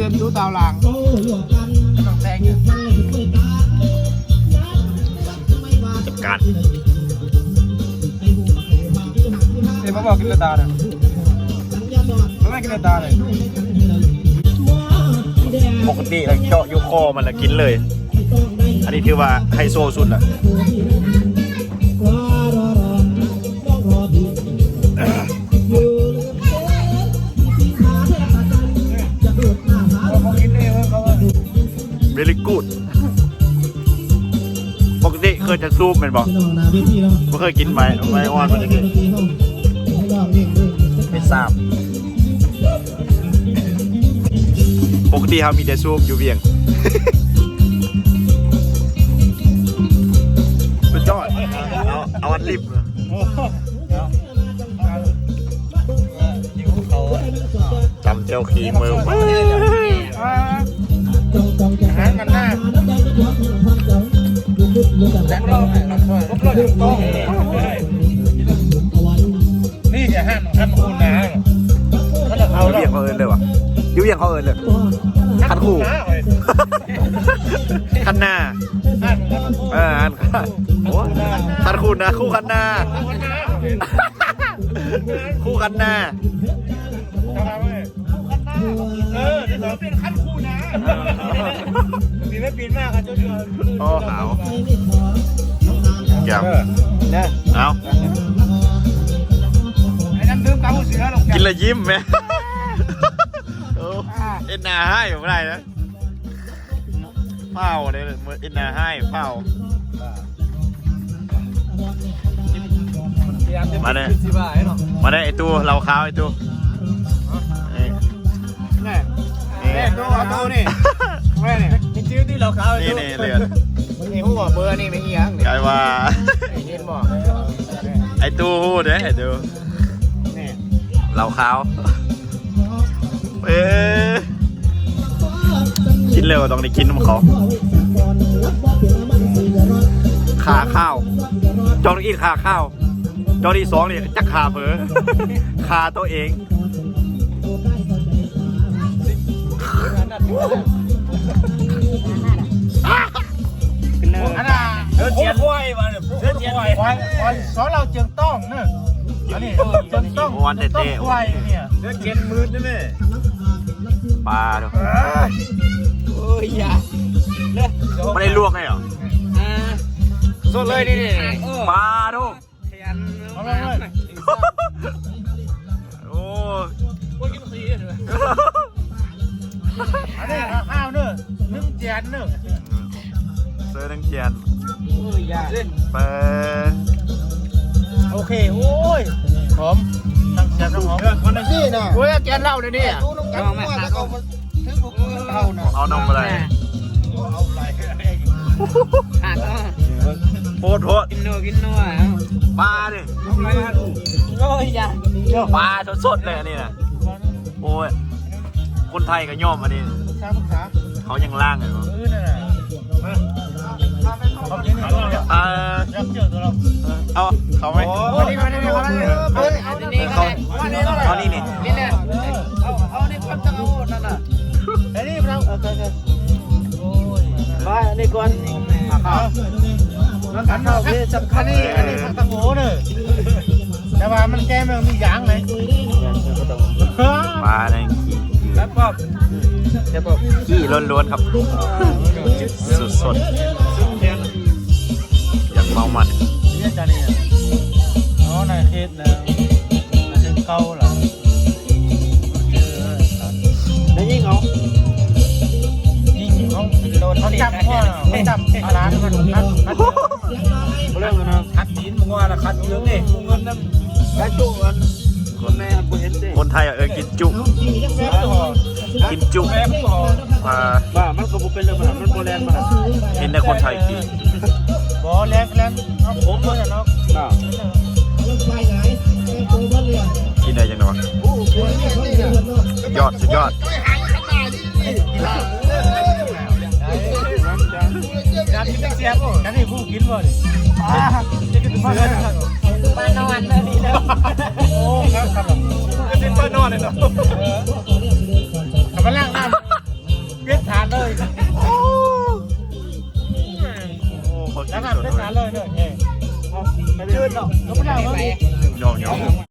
ເດີນຢູ່ຕາມຫຼັງ ຕ້ອງແຊງຢູ່ ຈັດການ ເອີ ມາບອກກິນແຕ່ຕາເດີ ມາກິນແຕ່ຕາເດີ. ປົກກະຕິແລ້ວເຈາະຢູ່ຄໍມັນແລ້ວກິນເລີຍ. ອັນນີ້ຖືວ່າໄຮໂຊສຸດລະ. Very good. ປົກກະຕິເຄີຍຈະສູບແມ່ນບໍ່? ບໍ່ເຄີຍກິນໃບ ໃບອ່ອນມັນຈັກເທື່ອ. ເປັນສາມ. ປົກກະຕິເຮົາມີແຕ່ສູບຢູ່ວຽງ. ສຸດຍອດ. ເອົາ ເອົາອັນລິບ. ຕຳແຈ່ວຂີມື. ອາຫານມັນນາ ນີ້ຈະຫັ້ນຄັນຄູນາ ຢູ່ວຽງເຂົາເອີ້ນເລີຍຫວາ ຢູ່ວຽງເຂົາເອີ້ນເລີຍ ຄັນຄູ ຄັນນາ ເອີ ຄັນ ໂອ້ ຄັນຄູນາ ຄູຄັນນາ ຄູຄັນນາ. ເອີ ເປັນຂັ້ນຄູນາ ປີນໄປປີນມາກໍຈົນ ໂອ້ ຫາວ ແຈ່ມ ເອີ ເອົາ ໄອ້ນ້ຳດື່ມກາໝູເສືອ ກິນແລ້ວຍິ້ມແມ ໂອ້ ເຮັດໜ້າຮ້າຍບໍ່ໄດ້ນະ. ຟ້າວເດ້ ເຮັດໜ້າຮ້າຍ ຟ້າວ. ມາເດ້ ມາເດ້ ໄອ້ຕູ້ ເຫຼົ້າຂາວ ໄອ້ຕູ້ ນີ້ ນີ້ ນີ້ ຕູ້ ຕູ້ນີ້ ນີ້ ນີ້ເລືອດ ນີ້ ຮູ້ບໍ່ ເບີນີ້ແມ່ນອີ່ຫຍັງ ກາຍວ່າ ເຫັນບໍ່ ໄອ້ຕູ້ຮູ້ເດ້ ໄອ້ຕູ້ ນີ້ ເຫຼົ້າຂາວ. ເອີ ກິນແລ້ວກໍຕ້ອງໄດ້ກິນນຳເຂົາ. ຂ້າຂ້າວ ເຈົ້າຕ້ອງກິນຂ້າຂ້າວ ເຈົ້າທີສອງນີ້ຈັກຂ້າເຜີ ຂ້າໂຕເອງ. ອັນນ່າ ເດີນຈຽນ ໂອ້ຍ ວ່າ ເດີນຈຽນ ຂ້ອຍ ຂ້ອຍສອນລາວເຈີງຕ້ອງເນີ ອັນນີ້ເຈີງຕ້ອງ ເດີນຈຽນໝື່ນເດ້ແມ່ ປາເດີ ເອີຍ ໂອ້ຍ ຢ່າ ບໍ່ໄດ້ລວກໃຫ້ເຫາະ ອ່າ ສົດເລີຍນີ້ ເອີ ປາໂທ້ ຂະຫຍັນ ເອົາເລີຍ ໂອ້ຍ ໂອ້ຍ ກິນຟຣີເດີ ອັນນີ້ຂ້າວເດີ ໜຶ່ງຈານເດີ ເຊີໜຶ່ງຈານ ໂອ້ຍ ຢ່າ ເປີ ໂອເຄ ໂອ້ຍ ຫອມ ທັງແຊບທັງຫອມ ເອີ ມັນຈັ່ງຊີ້ນະ ໂອ້ຍ ແກນເຫຼົ້າດຽວນີ້ ເອົາມາ ເອົານຳບໍ່ໄດ້ ຂາດເນາະ ໂພດ ໂພດ ກິນນົວ ກິນນົວ ປາເດ້ ໂອ້ຍ ຢ່າ ປາສົດໆເລີຍອັນນີ້ນະ ໂອ້ຍ ຄົນໄທກໍຍອມອັນນີ້ ເຂົາຍັງລ້າງຢູ່ ເອີ ເອົາ ເຂົ້າໄປ ມານີ້ ມານີ້ ມານີ້ ເອົາ ເອົານີ້ນີ້ ນີ້ແຫຼະ ເອົາ ເອົານີ້ກ່ອນ ຈັ່ງເອົານັ້ນນະ ອັນນີ້ເອົາ ເອີ ໄປ ອັນນີ້ກ່ອນ ເອົາ ແລ້ວກໍເຂົ້າ ອັນນີ້ ອັນນີ້ຜັກຕັງໂມເດີ ແຕ່ວ່າມັນແກ້ມ ມັນມີຢາງເລີຍ ປາໃນ ແຊບປອບ ແຊບປອບ ຂີ້ລ້ວນໆ ຄັບ ສົດໆ ຢ່າງເມົາມັນ ເອີ ໃນເຂດ ເຂົາລະ ໄດ້ຍິງເອົາ ຍິງເອົາ ເຂົາຈັບຫົວ ເຂົາຈັບຫຼານມັນ ເລື່ອງນະ ຂັດຕີນມັນວ່າລະ ຂັດເລື່ອງນີ້ ເງິນນຳ ໄດ້ຈຸອັນ ຄົນແມ່ບໍ່ເຫັນເດ້ ຄົນໄທເອີ້ນກິນຈຸ ກິນຈຸ ອ່າ ວ່າມັນກໍບໍ່ເປັນເລື່ອງ ມັນບໍ່ແລ່ນມາ ເຫັນແຕ່ຄົນໄທກິນ ບໍ່ແລ່ນ ແລ່ນ ເອົາຜົມມາເນາະ ກິນໄດ້ຈັ່ງໃດວະ ສຸດຍອດ ສຸດຍອດ ປານອນເລີຍນີ້ເດີ ໂອ້ ຄັກ ຄັກ ເປັນປານອນເລີຍເນາະ ເອີ ເອົາມາລ້າງນ້ຳ ໂອ້ ໂອ້ ຂໍຈື່ນເນາະ ເອີ ຈື່ນເນາະ ຍົອມໆ.